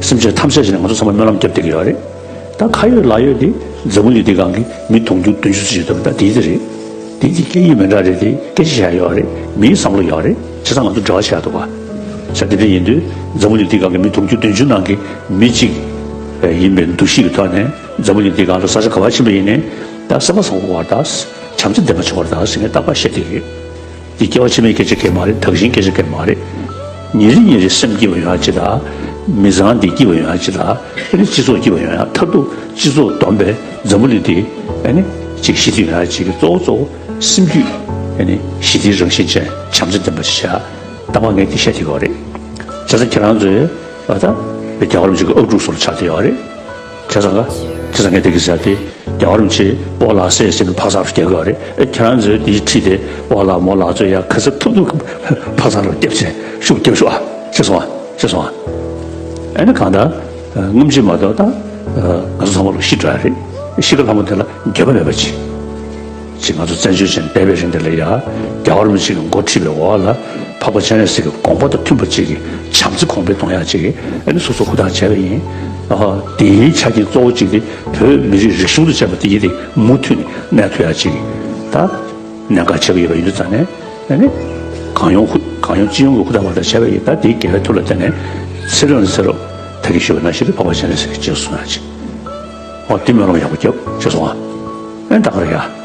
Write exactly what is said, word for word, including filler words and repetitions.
སེམས་ཅན་ཐམས་ཅད་ཀྱིས་ནི་ང་ཚོ་ཚང་མ་སྨོན་ལམ་བརྒྱབ་བསྡད་ཀྱི་ཡོད་རེད། ད་ཁ་ཡོད་ལག་ཡོད་དེ་འཛམ་བུ་གླིང་འདིའི་སྒང་གི་མི་དུང་ཕྱུར་བདུན་ཅུ་ཙམ་ཡོད་འདུག་ད་དེའི་དེ་རེད། དེ་དེ་སྐད་ཡིག་མི་འདྲ་རེད། དེ་སྐད་ཆ་བཤད་ཡོད་རེད། མིའི་བསམ་བློ་ཡོད་རེད། བྱས་ཙང་ང་ཚོ་འབྲེལ་བ་བྱེད་ཡག་འདུག་ག་བྱས་དེ་འདྲ་ཡིན་དུས་འཛམ་བུ་གླིང་འདིའི་སྒང་གི་མི་དུང་ཕྱུར་བདུན་ཅུ་ནང་གི་མི་གཅིག་ཡིན་པའི་འདུ་ཤེས་ཀྱི་ཐོག་ནས་འཛམ་བུ་གླིང་འདིའི་སྒང་ལ་ས་ཆ་ག་པར་ཕྱིན་པ་ཡིན་ནའི་ད་སེམས་པ་བཟང་པོ་དགོས་པ་དང་། བྱམས་བརྩེ་ལྡན་པ་བྱེད་དགོས་པ་དང་ཟེར་ནས་རྟག་པར་བཤད་བསྡད་ཀྱི་ཡོད། འདི་སྐྱེ་བ་ཕྱི་མའི་སྐད་ཆ་གང་ཡང་མ་རེད། དག་ཞིང་སྐད་ཆ་གང་ཡང་མ་རེད། ཉིན་རེ་ཉིན་རེ་སེམས་སྐྱིད་པ་ཡོང་ཡག་ཅིག་དང་། མི་ཚང་འདི་སྐྱིད་པ་ཡོང་ཡག་ཅིག་དང་། ཨ་ནི་སྤྱི་ཚོགས་སྐྱིད་པ་ཡོང་ཡག། མཐར་ཐུག་སྤྱི་ཚོགས་བསྡོམས་པས་འཛམ་བུ་གླིང་འདི་ཨ་ནི་ཅིག་ཞི་བདེ་ཡོང་ཡག་ཅིག་གི་གཙོ་བོ་གཙོ་བོ་སེམས་རྒྱུད་ཨ་ནི་ཞི་བདེའི་རང་བཞིན་ཅན། བྱམས་བརྩེ་ལྡན་པ་ཞིག་བྱ། རྟག་པར་ངས་འདི་བཤད་བསྡད་ཀྱི་ཡོད་རེད། བྱས་ཙང་ཁྱེད་རང་ཚོས་ཨ་ད་རྒྱལ་བ་རིན་པོ་ཆེ་གི་ཨབ་ཕྲུག་བཟོ་འདྲ་ཆགས་བསྡད་ཡོད་རེད། བྱས་ཙང་ག་བྱས་ཙང་ངས་དེ་གི་ཟེར་ཏེ། རྒྱལ་བ་རིན་པོ་ཆེ་སྤོ་ལགས་སེ་ཟེར་ནས་ཕ་ས་རུ་རྒྱག་གི་ཡོད་རེད། ཨེ་ཁྱེད་རང་ཚོས་དེའི་ཁྲིད་དེ་སྤོ་ལགས་མོ་ལགས་ཚོས་ཡ་ག་ཚོད་ཐུབ་ཐུབ་ཕ་ས་རུ་རྒྱབ་བྱས་ཤུགས་རྒྱབ་ཤོག་ཨ། ཤེས་སོང་ཨ། ཤེས་སོང་ཨ། ཨེ་ནི་གང་ལྟར་སྔོན་ཆད་མ་གཏོགས་ད་ང་ཚོ་ཚང་མ་ལོ་ཤི་འགྲོ་ཡ་རེད། ཤི་ཁ་ལྷ་མོ་དེ་ལ་འགྱོད་པ་མེད་པ་ཅིག་ཅིག་ང་ཚོ་བཙན་བྱོལ་ཅན་འདས་པའི་རིང་དེ་ལ་ཡ་རྒྱལ་བ་རིན་པོ་ཆེ་གི་འགོ་ཁྲིད་པའི་འོག་ལ་འཕགས་པ་སྤྱན་རས་གཟིགས་ཀྱི་དགོངས་པ་དང་མཐུན་པ་ཅིག་གི་བྱམས་བརྩེ་གོང་འཕེལ་གཏོང་ཡག་ཅིག་གི་ཨ་ནི་སོ་སོ་ཧུར་ཐག་བྱས་པ་ཡིན། ཨ་དེའི་ཆ་རྐྱེན་གཙོ་བོ་གཅིག་དེ་བོད་མི་རིགས་རིག་གཞུང་དང་བཅས་པ་དེ་ཡི་དེ་མུ་མཐུད་ནས་གནས་ཐུབ་ཡག་ཅིག་གི་ད་གནད་འགག་ཆེ་པོ་ཡོད་པ་ཡིན་དུས་ཙང་ནས་ཨ་ནི་གང་ཡོང་ཧུར་གང་ཡོང་ཅི་ཡོང་གི་ཧུར་ཐག་བར་ཐག་བྱས་པ་ཡིན། ད་དེའི་དགེ་བའི་མཐུ་ལ་བརྟེན་ནས་ཚེ་རབས་ནས་ཚེ་རབས་ད་གིན་ཞུས་པ་ནང་བཞིན་དུ་འཕགས་པ་སྤྱན་རས་གཟིགས་ཀྱི་རྗེས་སུ་བཟུང་ཡག་ཅིག་ཨོ་དེ་སྨོན་ལམ་ཡག་པོ་རྒྱབ་བྱས་སོང་ཨ། ཨེ་ད་ག་རེད་ཡ།